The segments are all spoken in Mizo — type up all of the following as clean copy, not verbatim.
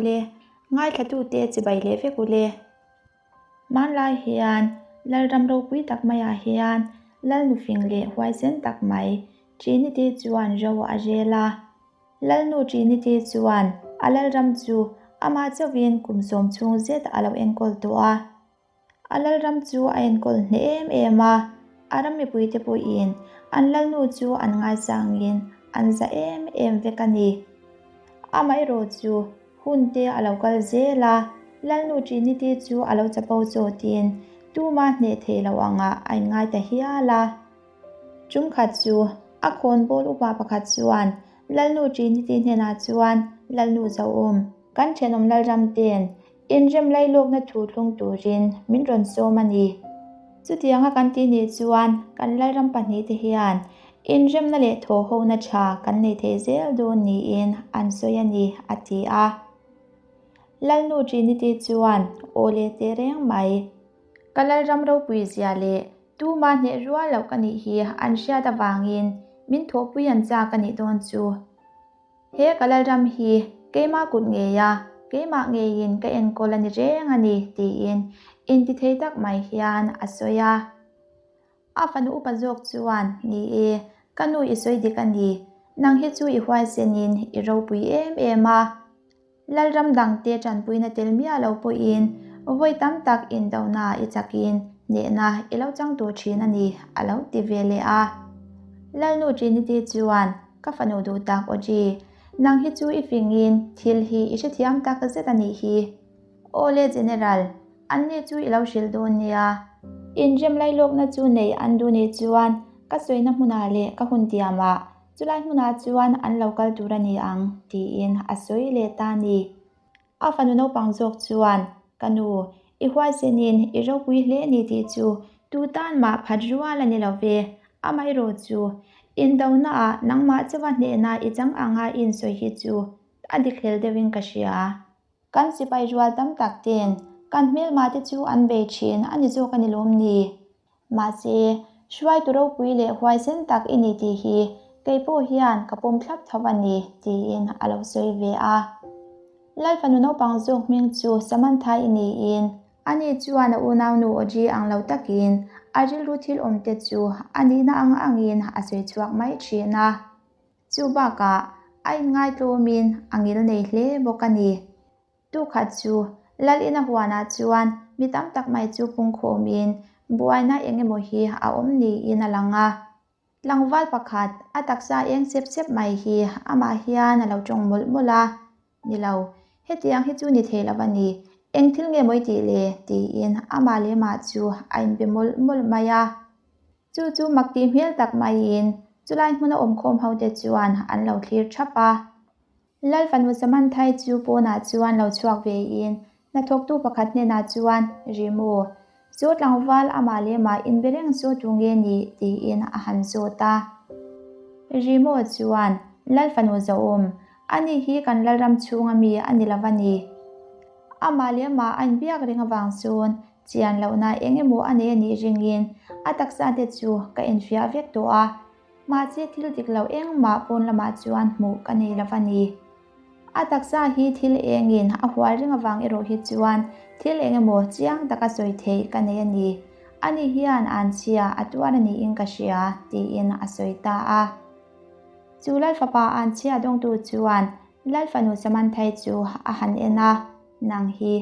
Awle, ngaithlatute chibai leh vek ule. Hmanlai hian Lalram ropui tak maiah hian Lalnufing leh huaisen tak mai Trinity chuan ro a rel a. Lalnu Trinity chuan a Lalram chu amah chauhin kum sawm chhung zet a lo enkawl tawh a. A lalram chu a enkawl hneh em em a, a ram mipuite pawhin an lalnu chu an ngaisangin an za em em vek a ni. Amaherawh chu hun te a lo kal zel a, lalnu Trinity chu a lo chapo chawtin tuma hneh theih loh angah a inngai ta hial a. Tumkhat chu a khawnbawl upa pakhat chuan lalnu Trinity hnenah chuan lalnu Zauhawm, kan thenawm lalram ten Inrem lailawkna thu thlung turin min rawn sawm a ni. Chutianga kan tih nih chuan kan Lalram pahnihte hian inremna leh thawhhona tha kan nei thei zel dawn niin an sawi a ni, a ti a. Lalnu Trinity chuan aw leh teh reng mai. Ka Lalram ropui zia leh tuma hneh rual loh ka nih hi an hriat avangin min thawhpui an chak a nih dawn chu. He ka Lalram hi keimah kut ngeia, keimah ngeiin ka enkawl a ni reng a ni, tiin intithei tak mai hian a sawi a. A fanu upa zawk chuan, Ni e, ka nu i sawi dik a ni, nang hi chu i huaisenin i ropui em em a. Lalram dangte tanpuina tel miah lo pawhin vawi tam tak indona i chakin hnehna i lo chang tur thin a ni, a lo ti ve leh a. Lalnu Trinity chuan, Ka fanu duh tak Audrey, nang hi chu i fingin thil hi i hrethiam tak zet a nih hi. Awle General, anni chu i lo hrilh dawn nia. Inrem lailawkna chu nei an duh nih chuan ka sawina hmunah leh ka hun tiamah Chulai hmunah chuan an lo kal tur a ni ang, tiin a sawi leh ta a ni. A fanu naupang zawk chuan, Ka nu, i huaisenin i ropui hle ni tih chu tu tan mah phat rual a ni lo ve, amaherawh chu indonaah nangmah chauha hnehna i chang anga i insawi hi chu a dik hlel deuhin ka hria. Kan sipai rual tam tak ten kan hmelmate chu an bei thin a ni zawk a ni lawm ni? Mahse, hruaitu ropui leh huaisen tak i ni tih hi kei pawh hian ka pawm thlap tho a ni, tiin a lo sawi ve a. Lal fanu naupang zawk hming chu Samantha i niin, ani chuan a unaunu Audrey ang lo takin a rilru thil awmte chu a nihna ang angin a sawi chhuak mai thin a. Chu bakah a inngaitlawmin a ngil nei hle bawk a ni. Tukhat chu Lal ina huanah chuan mi tam tak mai chu pungkhawmin buaina eng emaw hi a awm niin a lang a. Tlangval pakhat a taksa eng chep chep mai hi amah hian a lo tawng mawlh mawlh a, Ni lo, hetiang hi chu ni thei lo a ni, eng thil nge mawi tih le? tiin amah leh mah chu a inbe mawlh mawlh mai a. Chu chu mak tih hmel tak maiin chulai hmuna awmkhawm hote chuan an lo thlir thap a. Lal fanu Samanthai chu pawnah chuan lo chhuak vein hnathawktu pakhat hnenah chuan, Rimu, chu tlangval amah leh mah inbe reng chu tu nge ni? tiin a han zawt a. Rimu chuan, Lal fanu Zaum, ani hi kan Lalram chhunga mi a ni lo va ni. Amah leh mah a inbiak reng avang chuan chian lohna eng emaw a nei a nih ringin a taksa te chu ka enfiah vek tawh a. Mahse thil dik lo engmah pawn lamah chuan hmuh ka nei lo a ni. A taksa hi thil engin a hual ring avang erawh hi chuan thil eng emaw chiang taka sawi theih ka nei a ni. Ani hian anchhia a tuar a niin ka hria, tiin a sawi ta a. Chu Lalfapa anchhia dawngtu chuan Lalfanu Samanthai chu a han en a. Nang hi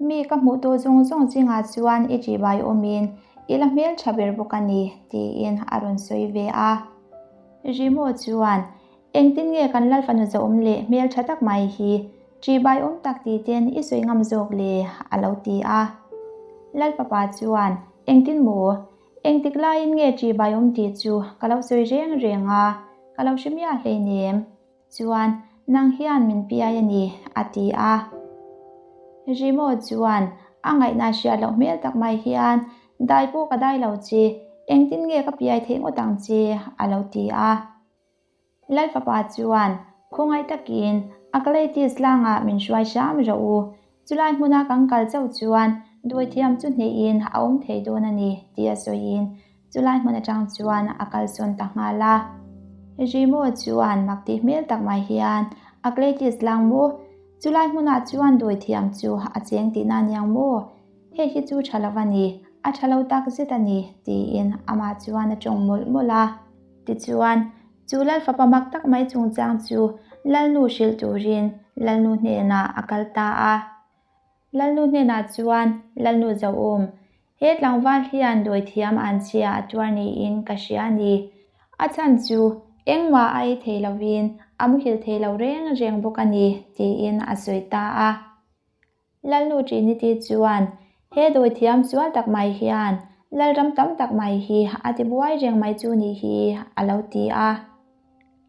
mi ka hmuh tawh zawng zawng zingah chuan i ṭihbai awmin i la hmel ṭha ber bawk a ni, tiin a rawn sawi ve a. Rimo chuan, Engtin nge kan Lalfanu zahawm leh hmel ṭha tak mai hi ṭihbai awm tak tih ten i sawi ngam zawk le? a lo ti a. Lalfapa chuan, Engtin maw? Engtik laiin nge ṭihbai awm tih chu ka lo sawi reng reng a, ka lo hre miah hleinem. Chuan, nang hian min piai a ni, a ti a. Rimo chuan a ngaihna hriat loh hmel tak mai hian, Dai pawh ka dai lo che, engtin nge ka piai theih ngawt ang che, a lo ti a. Lal fapa chuan, Khawngaih takin, Aklaitis tlangah min hruai hram rawh u, Chulai hmuna kan kal chauh chuan dawithiam chu hnehin a awm thei dawn a ni tih a sawiin chulai hmun atang chuan a kalsawn ta nghal a. Rimo chuan mak tih hmel tak mai hian a Cletis tlang maw? Chulai hmunah chuan dawithiam chu a cheng tihna aniang maw? Hei hi chu tha lo a ni, a tha lo tak zet a ni, tiin amah chuan a tawng mawlh mawlh a. Tichuan, chu Lal fapa mak tak mai chungchang chu Lalnu hrilh turin Lalnu hnenah a kal ta a. Lalnu hnenah chuan, Lalnu Zauhawm, he tlangval hian dawithiam an chhia a tuar niin ka hria a ni. A chhan chu engmah a ei thei lovin a muhil thei lo reng reng bawk a ni, tiin a sawi ta a. Lalnu Trinity chuan, He dawithiam sual tak mai hian Lalram tam tak mai hi a ti buai reng mai chu nih hi, a lo ti a.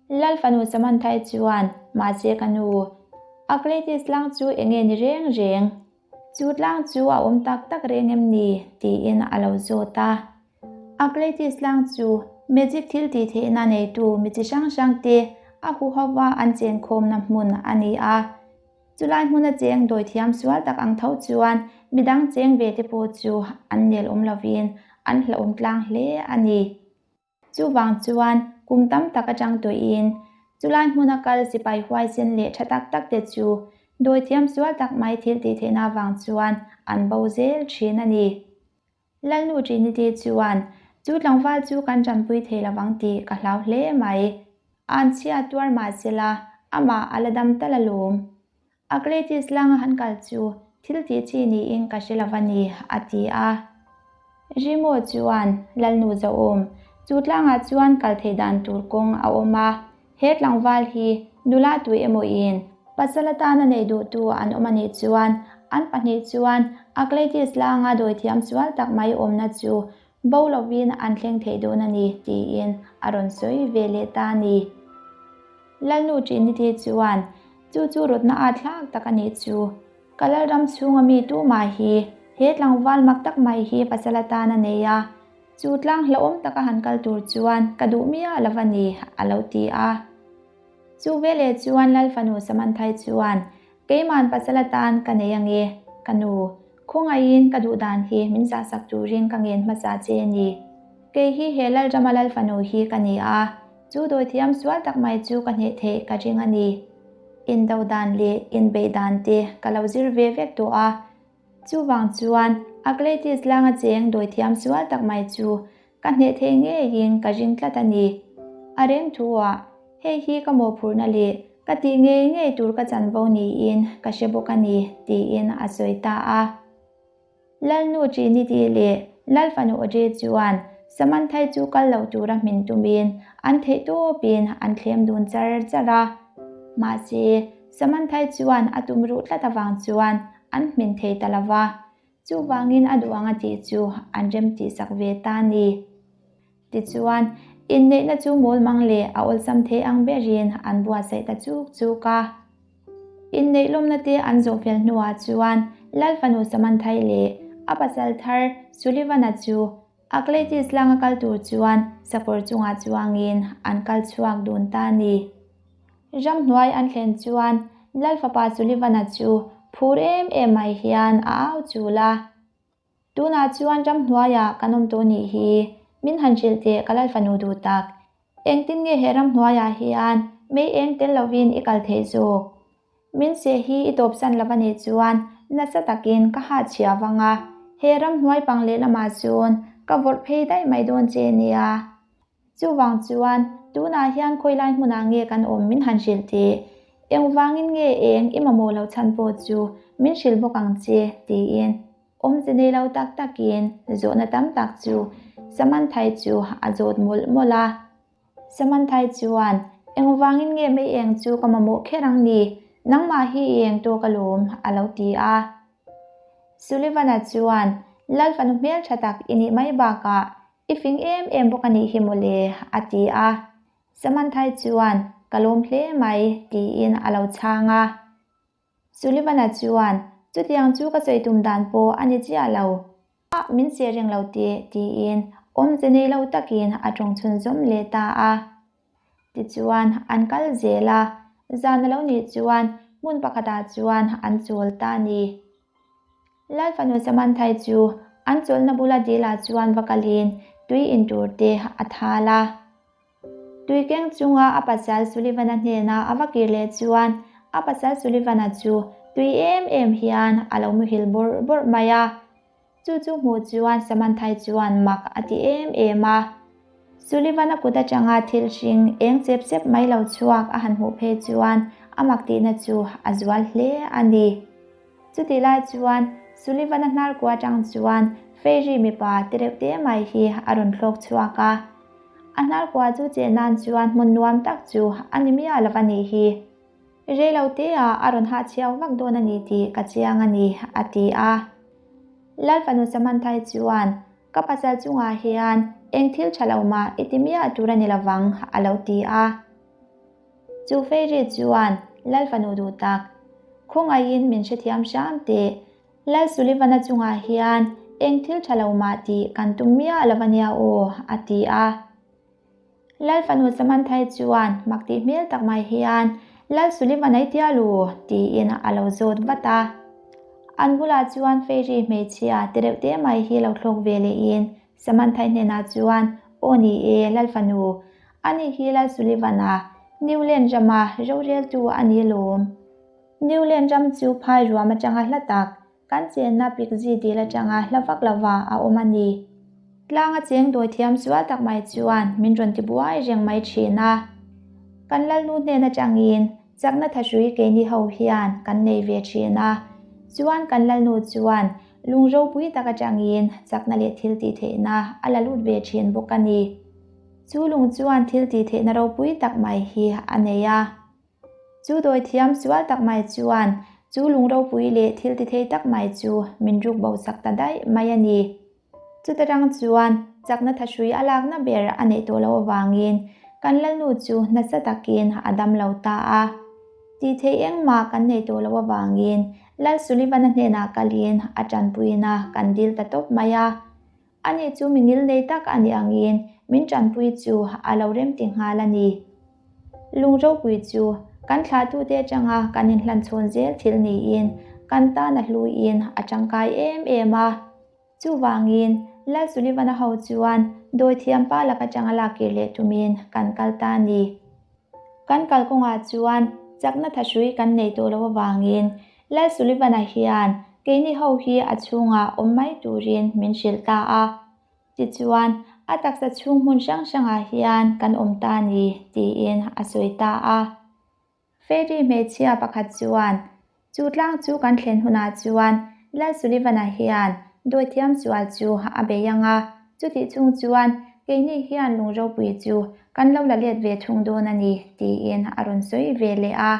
Lal fanu Samanthai chuan, Mahse ka nu, Aklaitis tlang chu enge ni reng reng? Chu tlang chu a awm tak tak reng em ni? tiin a lo zawt a. Aklaitis tlang chu magic thil tih theihna neitu mi chi hrang hrang te a huhova an chenkhawmna hmun a ni a. Chulai hmuna cheng dawithiam sual tak ang tho chuan midang cheng ve te pawh chu an nel awm lovin an hlauhawm tlang hle a ni. Chuvang chuan kum tam tak atang tawhin chulai hmuna kal sipai huaisen leh tha tak tak te chu dawithiam sual tak mai thil tih theihna avang chuan an bo zel thin a ni. Lalnu Trinity chuan, Chu tlangval chu kan tanpui thei lovang tih ka hlau hle mai. An chhia tuar mah sela, amah a la dam tal alawm. Aklaitis langa han kal chu thil tih chi niin ka hre lova ni, a ti a. Rimo chuan, Lalnu Zauhawm, chu tlangah chuan kal theih dan tur kawng a awm a. He tlangval hi nula tui emaw in pasal atana nei duhtu an awm anih chuan an pahnih chuan Aklaitis langa dawithiam sual tak mai awmna chu bo lovin an thleng theih dawn a ni tiin a rawn sawi ve leh ta a ni. Lalnu Trinity chuan chu chu rawtna at thlak tak a nih chu. Ka Lalram chhunga mi tumah hi he tlangval mak tak mai hi pasal atana nei a. Chu tlang hlauhawm taka han kal tur chuan ka duh miah lo a ni, a lo ti a. Chu veleh chuan Lal fanu Samanthai chuan, Keiman pasal atan ka nei ange, ka nu. Khawngaihin ka duh dan hi min zahsak turin ka ngen hmasa che a ni. Kei hi he Lalrama Lal fanu hi ka ni a, chu dawithiam sual tak mai chu ka hneh theih ka ring a ni. Indo dan leh inbeih dan te ka lo zir ve vek tawh a, Chuvang chuan Aklaitis langa cheng dawithiam sual tak mai chu ka hneh thei ngeiin ka ring tlat a ni. A reng thu-ah, hei hi ka mawhphurhna leh ka tih ngei ngei tur ka chanvo niin ka hre bawk a ni, tiin a sawi ta a. Lalnu Trinity leh Lalfanu Audrey chuan Samanthai chu kal lo tura hmin tumin an theihtawpin an thlem dun char char a. Mahse, Samanthai chuan a tum ruh tlat avang chuan an hmin thei ta lo va, chuvangin a duh ang a tih chu an rem tihsak ve ta a ni. Tichuan, inneihna chu mawl mang leh a awlsam thei ang berin an buatsaih ta chuk chuk a. Inneih lawmna te an zawh fel hnuah chuan Lal fanu Samanthai leh a pasal thar Sullivan-a chu Aklaitis langa kal tur chuan sakawr chungah chuangin an kal chhuak dun ta a ni. Ramhnuai an thlen chuan Lal fapa Sullivan-a chu phur em em mai hian a au chul a. Tunah chuan ramhnuaiah kan awm tawh nih hi, min han hrilh teh ka Lal fanu duh tak. Engtin nge he ramhnuaiah hian mei eng tel lovin i kal theih zawk? Min seh hi i tawpsan lo a nih chuan nasa takin ka ha chhia vang a, he ramhnuai pang lehlamah chuan ka vawrh phei daih mai dawn che nia. Chuvang chuan tunah hian khawilai hmunah nge kan awm min han hrilh tih? Engvangin nge eng i mamawh loh chhan pawh chu min hrilh bawk ang che? tiin awmze nei lo tak takin zawhna tam tak chu Samanthai chu a zawt mawlh mawlh a. Samanthai chuan, Engvangin nge mei eng chu ka mamawh kher ang ni? Nangmah hi i eng tawk alawm, a lo ti a. Sullivan-a chuan, Lal fanu hmel tha tak i nih mai bakah i fing em em bawk a nih hi mawle, a ti a. Samanthai chuan, Ka lawm hle mai, tiin a lo chhang a. Sullivan-a chuan, Chutiang chu ka sawi tum dan pawh a ni chiah lo. Ah, min seh reng lo teh, tiin awmze nei lo takin a tawng chhunzawm leh ta a. Tichuan, an kal zel a, zan a lo nih chuan hmun pakhatah chuan an chawl ta a ni. Lal fanu Samanthai chu an chawlhna bula dilah chuan va kalin tui in tur te a thal a. Tui keng chunga a pasal Sullivan-a hnena a va kir leh chuan A pasal Sullivan-a chu tui em em hian a lo muhil bawrh bawrh mai a. Chu chu hmuh chuan Samantha-i chuan mak a ti em em a. Sullivan-a kut atanga thil hring eng chep chep mai lo chhuak a han hmuh phei chuan a mak tihna chu a zual hle a ni. Chutih lai chuan Sullivan-a hnarkua atang chuan Fairy mipa te reuh te mai hi a rawn thlawk chhuak a. A hnarkua chu cheh nan chuan hmun nuam tak chu a ni miah lo a nih hi. Rei lo te ah a rawn hahchhiau vak dawn a ni tih ka chiang a ni, a ti a. Lalfanu Samantha-i chuan, Ka pasal chungah hian eng thil tha lo mah i ti miah tur a ni lovang, a lo ti a. Chu Fairy chuan, Lalfanu duh tak, khawngaihin min hrethiam hram teh. Lal Sullivan-a chungah hian eng thil tha lo mah tih kan tum miah lo a nia aw, a ti a. Lal fanu Samantha-i chuan mak tih hmel tak mai hian, Lal Sullivan-a i tia lu? tiin a lo zawt vat a. An bulah chuan Fairy hmeichhia ti reuh te mai hi lo thlawk ve lehin Samantha-i hnenah chuan, Aw ni e, Lal fanu, ani hi Lal Sullivan-a, Newland rama roreltu a ni lawm. Newland ram chu phai ruam atanga hla tak, Kan chenna Pikzi dil atanga hla vak lova a awm a ni. Tlanga cheng dawi thiam sual tak mai chuan min rawn ti buai reng mai thin a. Kan Lalnu hnen atangin chakna thahrui keini ho hian kan nei ve thin a. Chuan kan Lalnu chuan lung ropui tak atangin chakna leh thil tih theihna a la lut ve thin bawk a ni. Chu lung chuan thil tih theihna ropui tak mai hi a nei a. Chu dawithiam sual tak mai chuan chu lung ropui leh thil ti thei tak mai chu min ruk bo sak ta daih mai a ni. Chuta rang chuan chakna thahrui a lakna ber a neih tawh loh avangin kan Lalnu chu nasa takin a dam lo ta a. Tih theih engmah kan neih tawh loh avangin Lal Sullivan-a hnenah kalin a tanpuina kan dil ta tawp mai a. Ani chu mi ngilnei tak a nih angin min tanpui chu a lo remti nghal a ni. Lung ropui chu kan thlahtute atanga kan inhlanchhawn zel thil niin kan tan a hluiin a tangkai em em a. Chuvangin Lal Sullivan-a ho chuan dawithiam pa lak atanga lak kir leh tumin kan kal ta a ni. Kan kalkawngah chuan chakna thahrui kan nei tawh loh avangin Lal Sullivan-a hian keini ho hi a chhungah awm mai turin min hrilh ta a. Tichuan, a taksa chhung hmun hrang hrangah hian kan awm ta a ni, tiin a sawi ta a. Fairy hmeichhia pakhat chuan, Chu tlang chu kan thlen hunah chuan Lal Sullivan-a hian dawithiam sual chu a bei ang a, chutih chung chuan keini hian lung ropui chu kan lo la let ve thung dawn a ni, tiin a rawn sawi ve leh a.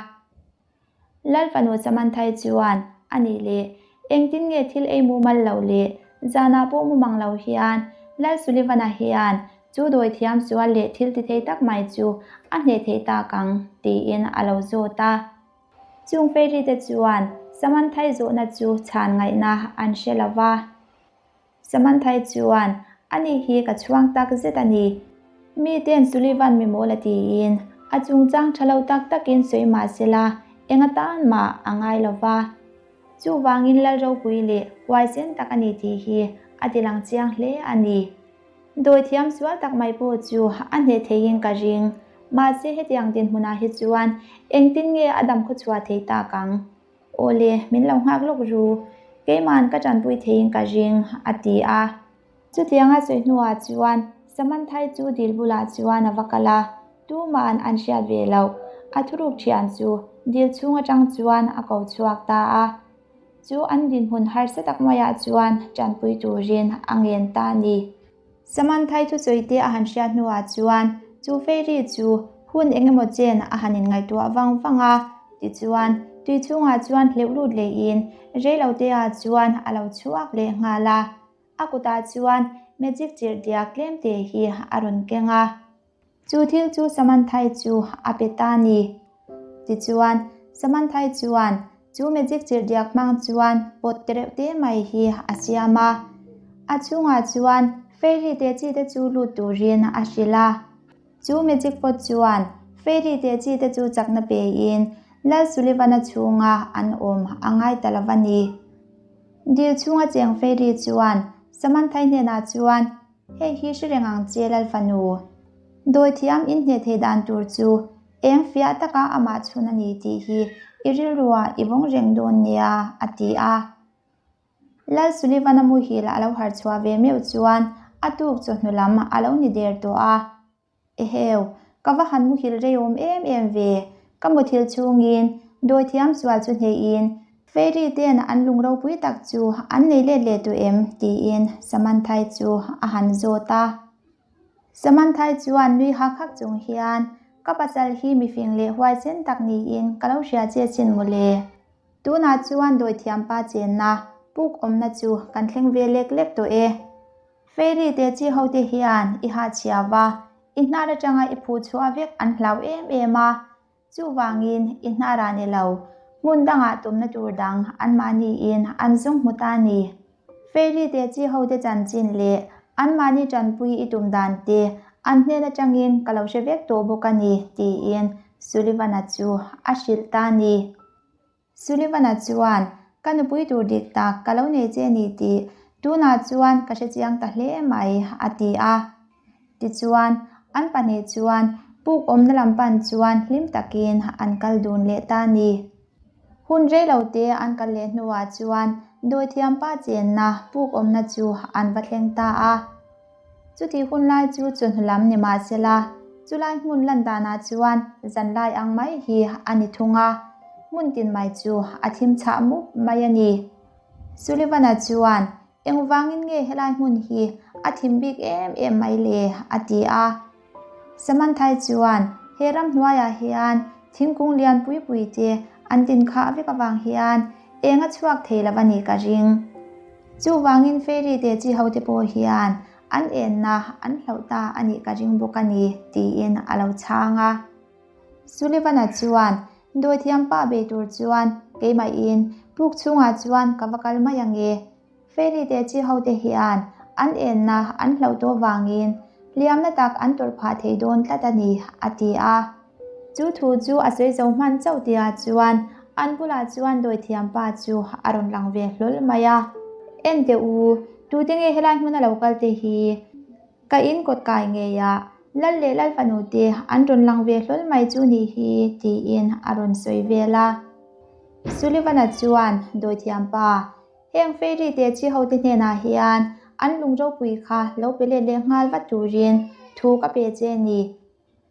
Lal fanu Samantha-i chuan, A nih leh, engtin nge thil ei mumal loh leh zanah pawh mu mang lo hian Lal Sullivan-a hian chu dawithiam sual leh thil ti thei tak mai chu a hneh theih tak ang? tiin a lo zawt a. Chung fairy te chuan Samantha-i zawhna chu chhan ngaihna an hre lo va. Samantha-i chuan, Ani hi ka chhuang tak zet a ni. Miten Sullivan mi mawl a tiin a chungchang tha lo tak takin sawi mah sela eng atan mah a ngai lo va. Chuvangin Lal ropui leh huaisen tak a ni tih hi a ti lang chiang hle a ni. Dawi thiam sual tak mai pawh chu a hneh theihin ka ring. Mahse hetiang dinhmunah hi chuan engtin nge a dam khawchhuah theih tak ang? Awle, min lo nghak lawk ru. Keima'n ka tanpui theiin ka ring, a ti a. Chutianga sawi hnuah chuan Samanthai chu dil bulah chuan a va kal a, tuma'n an hriat ve loh. A thuruk thian chu dil chhung atang chuan a ko chhuak ta a. Chu an dinhmun harsa tak maiah chuan tanpui turin a ngen ta a ni. Samanthai thusawi te a han hriat hnuah chuan chu fairy chu hun eng emaw chen a han inngaihtuah vang vang a, tichuan tui chhungah chuan hleuh lut lehin reiloteah chuan a lo chhuak leh nghal a, a kutah chuan magic chirh diak tlem te hi a rawn keng a. Chu thil chu Samanthai chu a pe ta a ni. Tichuan, Samanthai chuan chu magic chirhdiak hmang chuan pot te reuh te mai hi a siam a. A chhungah chuan fairy te chi te chu lut turin a hrilh a. Chu magic pot chuan fairy te chi te chu chakna pein Lal Sullivan-a chhunga an awm a ngai ta lo va ni. Dil chhunga cheng fairy chuan Samanthai hnenah chuan Hei hi hre reng ang che Lalfanu. Dawithiam inhneh theih dan tur chu eng fiah taka amah chhun a ni tih hi I rilruah i vawng reng dawn nia, a ti a. Lal Sullivan-a muhil a lo harh chhuah ve meuh chuan a tuk chawhnu lam a lo ni der tawh a. Eheu, ka va han muhil rei awm em em ve, ka muthilh chhungin dawithiam sual chu hneihin Fairy ten an lung ropui tak chu an nei let leh tawh em? tiin Samanthai chu a han zawt a. Samanthai chuan nui hak hak chung hian, Ka pasal hi mifing leh huaisen tak niin ka lo hria che sin mawle. Tunah chuan dawithiampa chenna puk awmna chu kan thleng ve lek lek tawh e. Fairy te chi ho te hian i hahchhia va, i hnar atanga i phuh chhuah vek an hlau em em a, chuvangin i hnarah ni lo, hmun dangah tumna tur dang anmahniin an zung hmu ta ni. Fairy te chi ho te chanchin leh anmahni tanpui i tum dan te an hnen atangin ka lo hre vek tawh bawk a ni, tiin Sullivan-a chu a hrilh ta ni. Sullivan-a chuan, Ka nupui tur dik tak ka lo nei che ni tih tunah chuan ka hrechiang ta hle mai, a ti a. Tichuan, an pahnih chuan puk awmna lam pan chuan hlim takin an kal dun leh ta ni. Hun reilote an kal leh hnuah chuan dawithiampa chenna puk awmna chu an va thleng ta a. Chutih hun lai chu chawhnu lam ni mah sela, chulai hmun lan danah chuan zanlai ang mai hi a ni thung a, hmun tin mai chu a thim chhah mup mai a ni. Sullivan-a chuan, Engvangin nge helai hmun hi a thim bik em em mai le? a ti a. Samanthai chuan, He ramhnuaiah hian thingkung lian pui pui te an din khah vek avang hian eng a chhuak thei lo a nih ka ring. Chuvangin fairy te chi ho te pawh hian an enna an hloh ta a nih ka ring bawk a ni, tiin a lo chhang a. Sullivan-a chuan, Dawithiam pa bei tur chuan keimahin puk chhungah chuan ka va kal mai ang e. Fairy te chi ho te hian an enna an hloh tawh vangin hliamna tak an tawrh phah thei dawn tlat a ni, a ti a. Chu thu chu a sawi zo hman chauh tihah chuan an bulah chuan dawithiam pa chu a rawn lang ve hlawl mai a. En teh u, tute nge helai hmuna lo kal te hi? Ka in kawt kai ngei a, Lal leh Lal fanu te an rawn lang ve hlawl mai chu nih hi, tiin a rawn sawi vel a. Sullivan-a chuan dawithiam pa, Heng fairy te chi hote hnenah hian an lung ropui kha lo pe let leh nghal vat turin thu ka pe che a ni.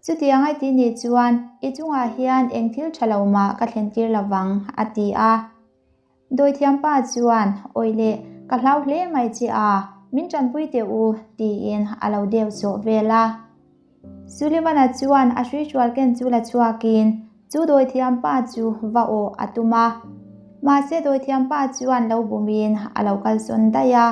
Chutiang ai tih nih chuan i chungah hian eng thil tha lo mah ka thlen tir lo vang, a ti a. Dawithiam pa chuan, Awi leh, ka hlau hle mai che a, min tanpui teh u, tiin a lo deu chawh vel a. Sullivan-a chuan a hruihrual ken chu la chhuakin chu dawithiam pa chu va awh a tum a. Mahse dawithiam pa chuan lo bumin a lo kalsawn daih a.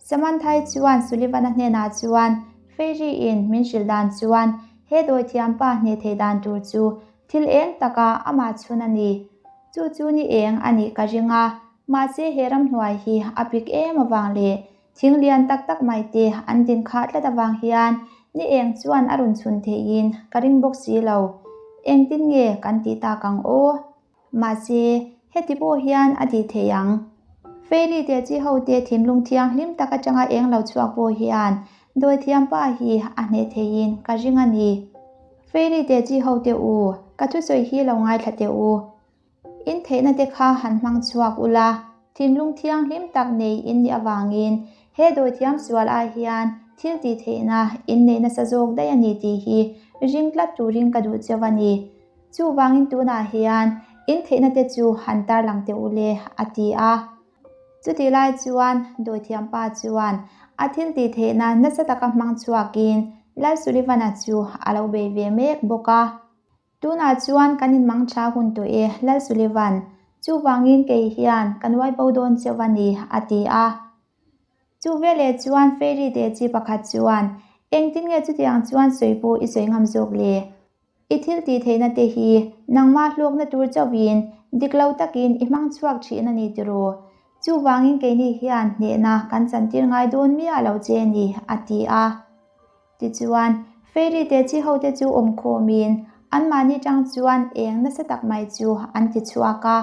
Samanthai chuan Sullivan-a hnenah chuan Fairy-in min hrilh dan chuan he dawithiam pa hneh theih dan tur chu thil eng taka amah chhun a ni. Chu chu ni eng a nih ka ring a, mahse he ramhnuai hi a pik em avang leh Thing lian tak tak mai te an din khah tlat avang hian ni eng chuan a rawn chhun theihin ka ring bawk si lo. Engtin nge kan tih tak ang aw? Mahse, heti pawh hian a tih theih ang. Fairy te chi ho te thinlung thianghlim tak atanga eng lo chhuak pawh hian dawithiam pa hi a hneh theihin ka ring a ni. Fairy te chi ho te u, ka thusawi hi lo ngaithla teh u. In theihna te kha han hmang chhuak ula, thinlung thianghlim tak nei in nih avangin he dawithiam sual ah hian thil tih theihna in nei nasa zawk daih a ni tih hi ring tlat turin ka duh cheu a ni. Chuvangin tunah hian in theihna te chu han tarlang teh u le, a ti a. Chutih lai chuan dawithiam pa chuan a thil tih theihna nasa taka hmang chhuakin Lal Sullivan-a chu a lo bei ve mek bawk a. Tunah chuan kan inmang tha hun tawh e, Lal Sullivan. Chuvangin kei hian ka nuai bo dawn cheuh a ni, a ti a. Chu veleh chuan Fairy te chi pakhat chuan, Engtin nge chutiang chuan sawi pawh i sawi ngam zawk le? I thil tih theihna te hi nangmah hlawkna tur chauhin dik lo takin i hmang chhuak thin a ni tiraw? Chuvangin keini hian hnehna kan chantir ngai dawn miah lo che a ni, a ti a. Tichuan, Fairy te chi hote chu awm khawmin anmahni tang chuan eng nasa tak mai chu an ti chhuak a.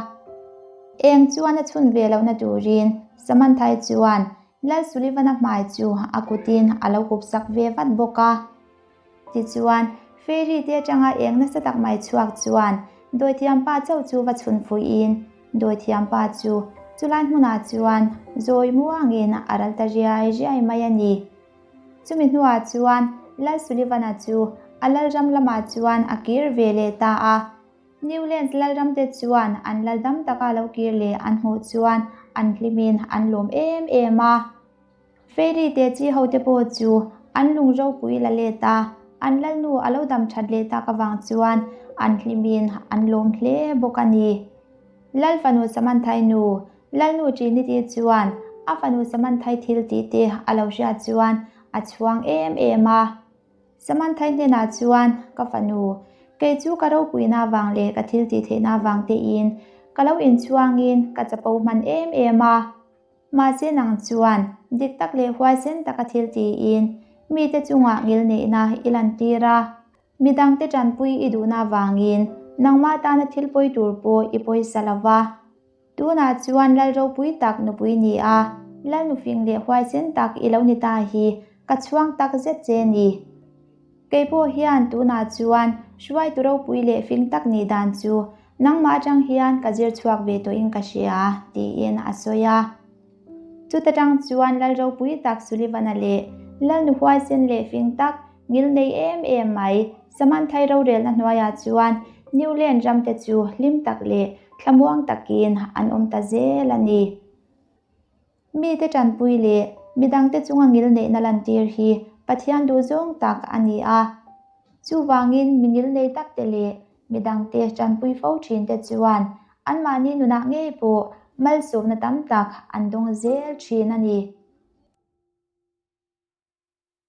Eng chuan a chhun ve lohna turin Samanthai chuan Lal Sullivan-a hmai chu a kutin a lo hup sak ve vat bawk a. Tichuan, Fairy te atanga eng nasa tak mai chhuak chuan Dawithiam pa chauh chu va chhun fuihin Dawithiam pa chu chulai hmunah chuan zawi muangin a ral ta riai riai mai a ni. Chumi hnuah chuan Lal Sullivan-a chu a lalram lamah chuan a kir ve leh ta a. Newlands lalramte chuan an lal dam taka lo kir leh an hmuh chuan an hlimin an lawm em em a. Fairy te chi hote pawh chu an lung ropui la let a, an lalnu a lo dam that leh tak avang chuan an hlimin an lawm hle bawk a ni. Lal fanu Samanthai nu, Lalnu Trinity chuan a fanu Samanthai thil tih te a lo hriat chuan a chhuang em em a. Samanthai hnenah chuan, Ka fanu, kei chu ka ropuina avang leh ka thil tih theihna avang tein ka lo inchhuangin ka chapo hman em em a. Mahse nang chuan dik tak leh huaisen taka thil tiin mite chungah ngilneihna i lantir a, midangte tanpui i duhna avangin nangmah tana thil pawi tur pawh i pawisa lo va. Tunah chuan lal ropui tak nupui ni a, lal nufing leh huaisen tak i lo ni ta hi ka chhuang tak zet che ni. Kei pawh hian tunah chuan hruaitu ropui leh fing tak nih dan chu nangmah atang hian ka zir chhuak ve tawhin ka hria, tiin a sawi a. Chuta tang chuan lal ropui tak Sullivan-a leh lalnu huaisen leh fing tak ngil nei em em mai Samanthai rorelna hnuaiah chuan Newland ramte chu hlim tak leh thlamuang takin an awm ta zel a ni. Mite tanpui leh midangte chunga ngil neihna lantir hi Pathian duhzawng tak a ni a. Chuvangin mi ngil nei takte leh midangte tanpui fo thinte chuan anmahni nunah ngei pawh malsawmna tam tak an dawng zel thin a ni.